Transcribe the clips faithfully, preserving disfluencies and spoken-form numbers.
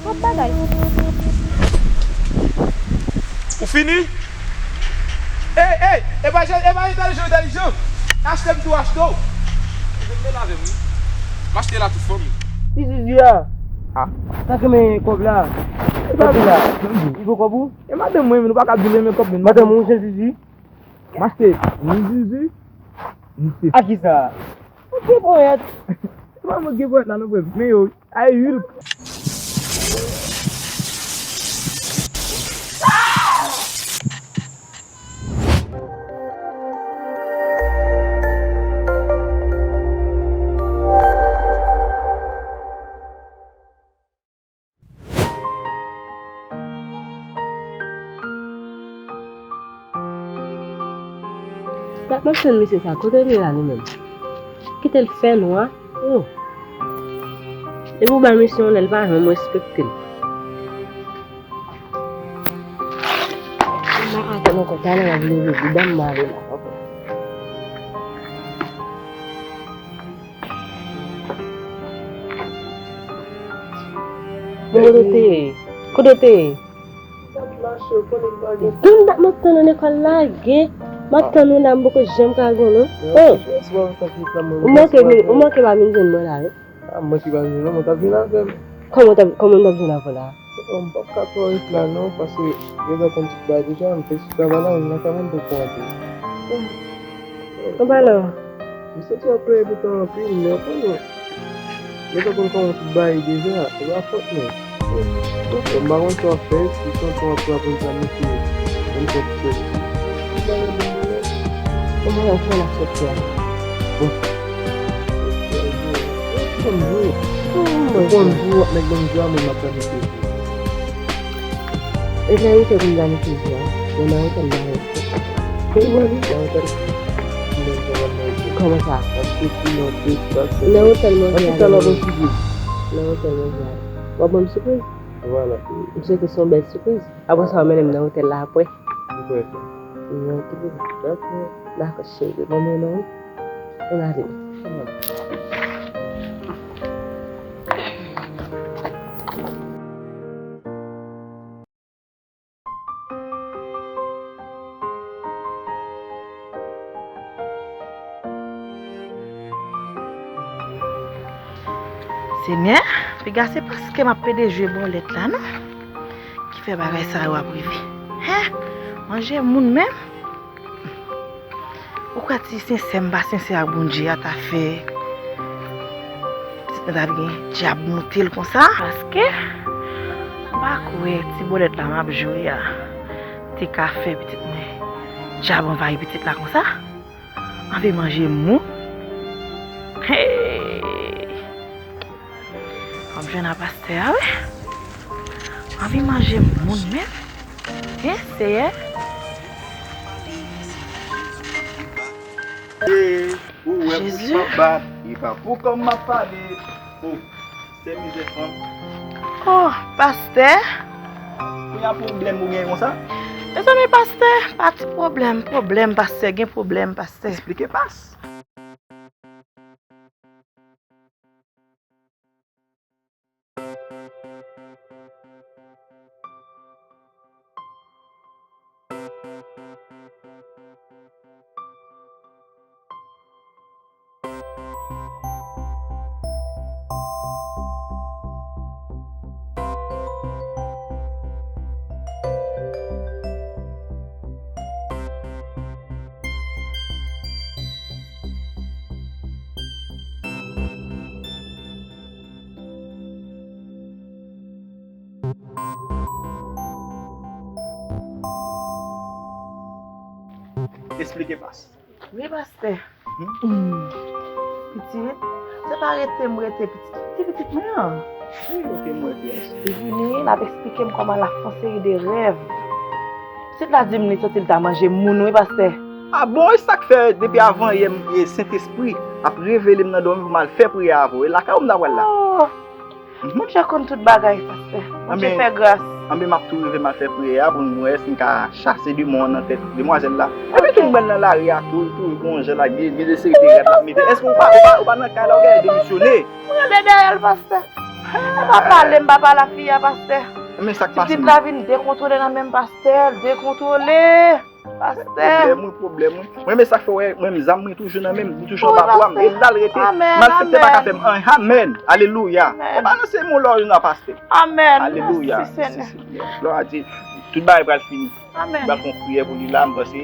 Ap bagay. Ou fini? Ey, ey, e pa jan, e pa entèlijan, entèlijan. Achte m tou, achte w. Vin men avè m, wi. M achte la tou fanmi. Ti Zizi a. Ah. Sa ke men kòb la. E pa vin la. Li vo kòb ou? E madanm mwen, men nou pa ka vin men kòb men. Madanm ou jen Zizi. M achte ni Zizi, ni Sefi. A kisa? Ou gen ponyèt. Se pa mwen gen ponyèt la non, frè m. Men yo, ay Hulk. Gad mansyonn misye sa, kote l ye la li menm? Kite l fè nwa. Oh. Depi w bay misye yon lè, l pa janm respekte l. M pa ka tann ankò, talè w ap leve, bouda m male la ankò. Bon, kote w te ye? Kote w te ye? M t ap mache, w konnen m pa gen tan. Bon, dat m ap tann w lekòl lage. M ap tann ou la, m poko janm ka jwenn ou. Oh! Ou manke vin, ou manke pa vin jwenn mwen la, wi. Ah, mwen ki pa vin non, mwen t ap vin avè m. Kòman w t ap, kòman w t ap vin avè w la? Oh, m p ap ka twò ret la non, paske yo t ap konn tout bagay deja, m te sou travay la, menm nan kay mwen m poko antre. Anba la. M santi w ap plonje poutan anpil, men w konnen. Yo t ap konn kòman tout bagay deja, se pa fòt mwen. Bon, m pa konn sa w ap fè, si tonton ap pran pou l ta mete yon kòb sèl. Kòman w fè l ap sòti a? Bon. Ou konn jou. Ou konn jou, nèg ban m jou a, mwen m ap fè mete jou. E nan yon tèt m ta mete jou a. Mwen nan yon tèt m ta mete. Kòman sa? Nan otèl mwen ye a. Nan otèl mwen ye a. W ap ban m sipriz? Vwala. M swete se yon bèl sipriz. Apre sa, w mennen m nan otèl la apre. M prè. Dakò. Dakò, cheri. Ban mwen non. Ann ale. Senyè, piga se paske m ap pede jwe bòlèt la non ki fè bagay sa yo ap rive. Hen! Manje moun menm. Ou kwè ti sensè m pa sensè ak Bondye a ta fè pitit mwen ta gen dyab moute l konsa? Paske m pa kwè ti bòlèt la m ap jwe a te ka fè pitit mwen dyab anvayi pitit la konsa. Anvi manje moun. Hey! Fò m jwenn a pastè a wi. Anvi manje moun menm. Hen, Seyè? E, ou wè pou m ap bat, e pa pou kòm m ap pale. O, se mizè fanm. Oh, pastè. Kounye a pwoblèm ou gen konsa? Mezanmi, pastè, pa ti pwoblèm, pwoblèm, pastè, gen pwoblèm, pastè. Eksplike, pas. Eksplike, pas. Wi, pastè. Mhm. Pitit, se pa rete m rete pitit. Ki pitit mwen an? Wi, ok, mwen pi achte. Li vini, l ap eksplike m kòman l ap fè yon seri de rèv. Pitit la di m li santi l ta manje moun, wi, pastè. A bon, e sa k fè depi avan yè, m, e, Sentespri ap revele m nan dòmi pou m al fè priyè avè w. E lakay ou m ta pral la. Oh! Mhm. Bondye konn tout bagay, pastè. Bondye fè gras. Anben, m ap tou rive m al fè priyè a pou m wè si m ka chase demon an nan tèt demwazèl la. Epi tou m wè l nan lari a tou, tou gon jan l ap gen, gen de seri de rad l ap mete. Èske ou pa, ou pa, ou pa nan kay la, ou genlè demisyone? Mwen rele dèyè l, pastè. M pa pale, m pa pale a fi a, pastè. Men sa k pase? Pitit la vin dekontwole nan men m, pastè, l dekontwole. Pastè. Pwoblèm, wi, pwoblèm, wi. Mwen, men sa k fè w wè, mwen, zam mwen toujou nan men m, li toujou anba bra m, e la l rete. Malfektè pa ka fè m anyen. Amèn. Alelouya. Ou balanse m yon lòj nan, pastè. Amèn. Alelouya. Mèsi, Senyè. Glwa a Dye. Tout bagay pral fini. Amèn. M pral fè yon priyè pou li la, m panse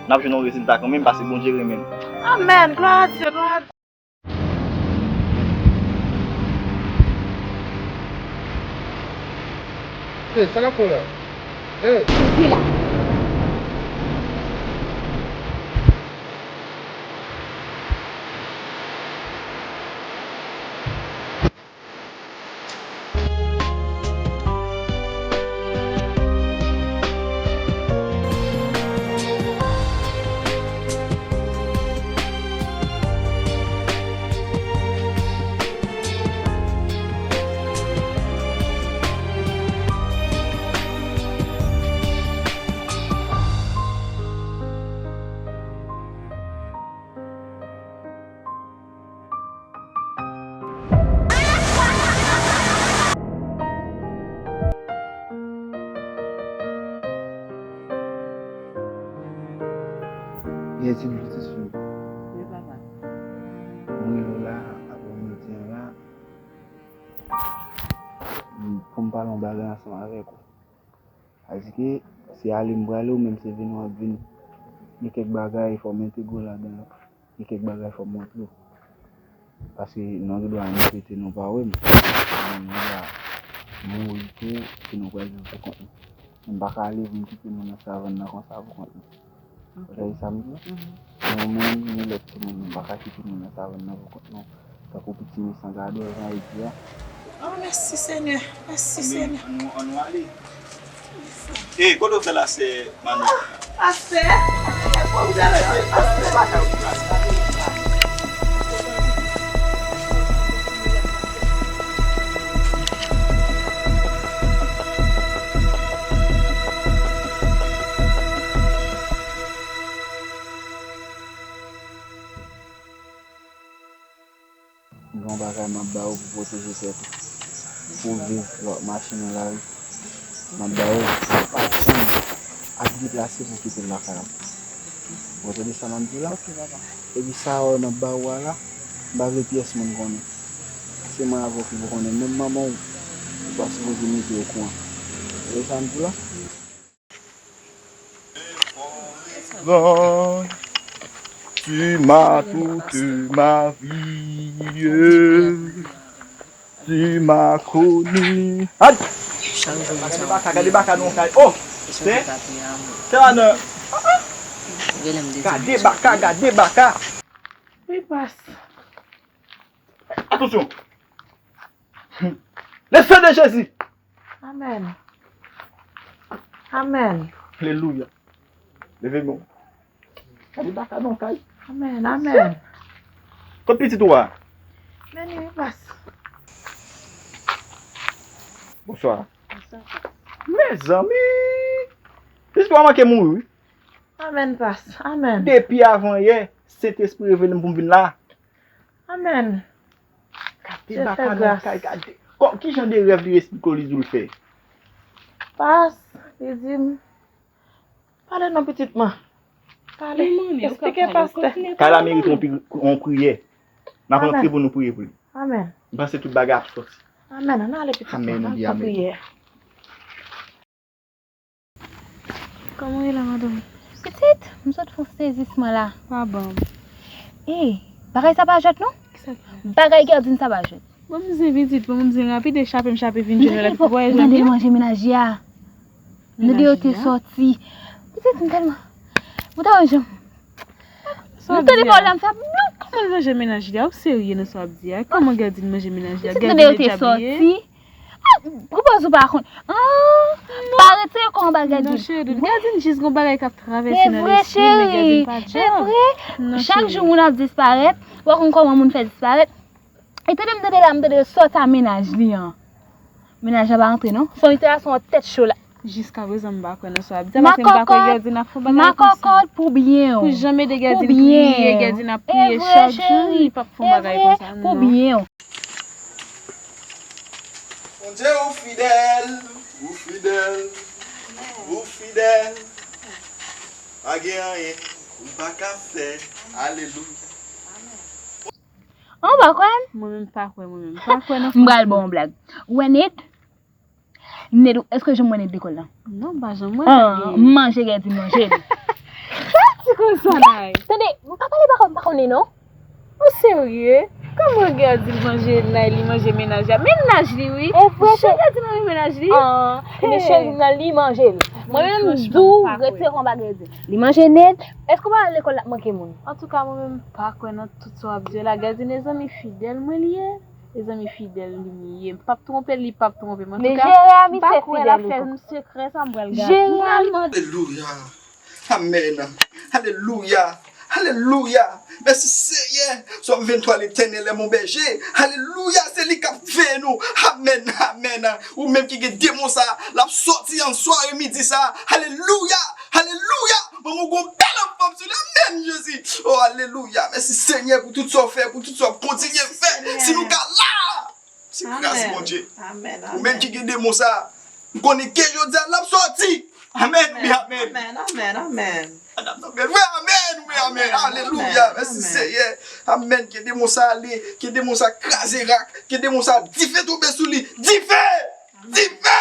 n ap jwenn yon rezilta kanmenm, paske Bondye renmen n. Amèn. Glwa a Dye, glwa a Dye. Hey, sa k ap fè w la? Hey! Sezi la. Byenvini, pitit fi m. Wi, papa. Mwen la, aprè midi an la, pou m pale yon bagay ansanm avèk ou. Paske se ale m prale, ou menm se vini w ap vini. Gen kèk bagay, fò m entegre w ladan yo. Gen kèk bagay, fò m montre w. Paske nou gen dwa repete, nou pa wè m. Nou gen dwa mouri tou, epi nou pral viv pou kont nou. M pa ka leve m kite nou nan savann nan konsa pou kont nou. Ou tande sa m di w? Men ou menm, ni lòt timoun, nou pa ka kite nou nan savann nan pou kont nou. Tankou piti nou san gade, jan yo di a. Oh, mèsi, Senyè. Mèsi, Senyè. Ann nou, ann nou ale. E, kote w fè la, sè Mano? Pastè, e, pastè. Gen yon bagay m ap ba ou pou pwoteje tèt ou. Pou w viv, lè w ap mache nan lari. M ap ba ou, pa janm ap deplase pou w kite l lakay ou. Ou tande sa m ap di w la? Epi sa a w ap ba ou a la, m pa vle pyès moun konnen. Se mwen avè w ki pou konnen. Menm manman w, ou pa sipoze mete okouran. Ou tande sa m di w la? Bon, tu m'as toute ma vie. Tu m'as connu. Ay! Gade baka, gade baka non kay. Oh! Se? Se la nan. Gade baka, gade baka. Wi, pas. Atansyon. Le sang de Jésus. Amèn. Amèn. Alelouya. Leve men w. Gade baka non kay. Amèn, amèn. Kot pitit ou a? Men li, pas. Bonswa. Bonswa, pas. Mezanmi. Pitit ou a manke mouri, wi. Amèn, pas. Amèn. Depi avan yè, Sentespri revele m pou m vin la. Amèn. Gade baka nan kay, gade. Kò, ki jan de rèv li esplike w, li di w l fè? Pas, li di m, pale non pitit mwen. Pale, esplike pastè. Kay la merite yon pri-, yon priyè. N ap rantre pou nou priye pou li. Amèn. M panse tout bagay ap sòti. Amèn. Ann ale pitit mwen, ann pran priyè. Kòman w ye la, madanm? Pitit, m sot fè yon sezisman la. Pa ban m. E, bagay sa pa jwèt non. Kisa k pa jwèt? Bagay Gerdine sa pa jwèt. Ban m zen pitit, ban m zen rapid e chape m chape vin jwenn yo lè pitit ou a jwenn li. Tande manje menaj li a. Tande yo te sòti. Pitit, m tèlman. Mwen ta wè jan. M tande pawòl la, m fè blouk. Kòman l manje menaj li a? Ou serye nan sa w ap di a? Kòman Gerdine manje menaj li a? Pitit, tande yo te sòti. Ah, pou poz ou pa konn. Ah, pa retire kò anba Gerdine. Non, cheri, Gerdine jis gon bagay k ap travèse nan lespri, men Gerdine pa djòb. E vre, cheri. E vre. Chak jou moun ap disparèt, ou pa konn kòman moun fè disparèt. E tande m tande la, m tande yo sòti a menaj li an. Menaj la pa antre non. Se yon literalman yon tèt cho la. Jiskaprezan m pa kwè nan sa w ap di a, paske m pa kwè Gerdine ap fè yon bagay konsa. Makòkòt pou byen w. Pou janm ede Gerdine priye, Gerdine ap priye chak jou, li p ap fè yon bagay konsa non. Pou byen w. Bondye, ou fidèl, ou fidèl, ou fidèl. Pa gen anyen ou pa ka fè. Alelouya. An, ou pa kwè m? Mwen menm pa kwè, mwen menm pa kwè nan. M pral ba w yon blag. Ou wè Ned? Ned, èske w janm wè Ned lekòl la? Non, m pa janm wè. Ah, Ned. M manje Gèdi, m manje l. Sa ti konsa la. Tande, m pa pale pa, m pa konnen non. Ou serye? Kòman Gèdi l manje Nay, li manje mennaj la? Mennaj li wi. E vre, cheri Gèdi manje mennaj li? Ah, men cheri nan li manje l. Mwen menm m di w, retire kòman Gèdi. Li manje Ned. Èske w pa wè lekòl la ap manke moun? Antouka, mwen menm m pa kwè nan tout sa w ap di yo la. Gèdi e zanmi fidèl mwen li ye. E zanmi fidèl li m ye. M p ap twonpe l, li p ap twonpe m. Men antouka, jere amitié fidèl ou tou. M pa kwè l ap fè m sekrè sa, m pral gade. Jere amitié. Alelouya. Amèn. Alelouya. Alelouya. Mèsi Senyè. Sòm venntwa, Letènèl è mon bèje. Alelouya. Se li k ap veye nou. Amèn. Amèn. Ou menm ki gen demon sa, l ap sòti an sware midi sa. Alelouya. Alelouya. Manman w gon bèl anfòm sou li. Amèn, Jezi. Oh, alelouya. Mèsi Senyè pou tout sa w fè, pou tout sa w ap kontinye fè. Si nou ka la. Se gras Bondye. Amèn, amèn. Ou menm ki gen demon sa, m konnen ke jodi a l ap sòti. Amèn, wi, amèn. Amèn, amèn, amèn. Amèn, wi, amèn, wi, amèn. Alelouya, mèsi Senyè. Amèn, ke demon sa ale, ke demon sa kraze rak, ke demon sa dife tonbe sou li. Dife! Dife!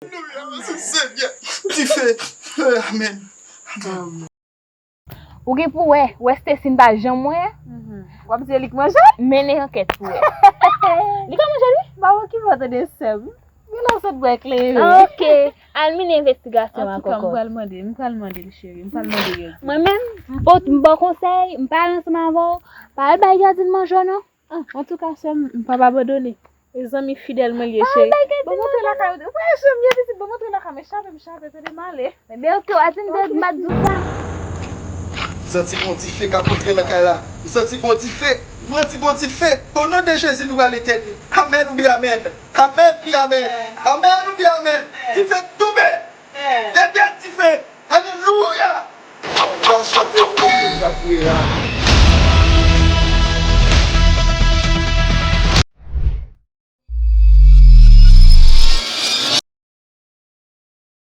Alelouya, mèsi Senyè. Dife! Amèn. Ou gen pou wè, wè Stacy m pa janm wè. W ap di e li k manje l? Mennen ankèt pou wè. Li ka manje l wi. M pa okipe w tande sè m. Gen lè w sot bwè kleren. Ok, al mennen envestigasyon an kòkò. Antouka, m pral mande, m pral mande l cheri, m pral mande Gèdi. Mwen menm, m pot, m ba w konsèy, m pale ansanm avè w, pa al bay Gèdi manje w non. Ah, antouka, sè m, m p ap abandone. E zanmi fidèl mwen li ye, cheri. Ban m antre lakay ou. Ou pa janm ye pitit, ban m antre lakay mwen, chape m chape, tande m ale. Ebyen, ok, w a di m de m pa t di w sa. M santi gon dife k ap antre nan kay la. M santi gon dife. M santi gon dife. O non de Jezi, nou prale etènye. Amèn, wi, amèn. Amèn, wi, amèn. Amèn, wi, amèn. Dife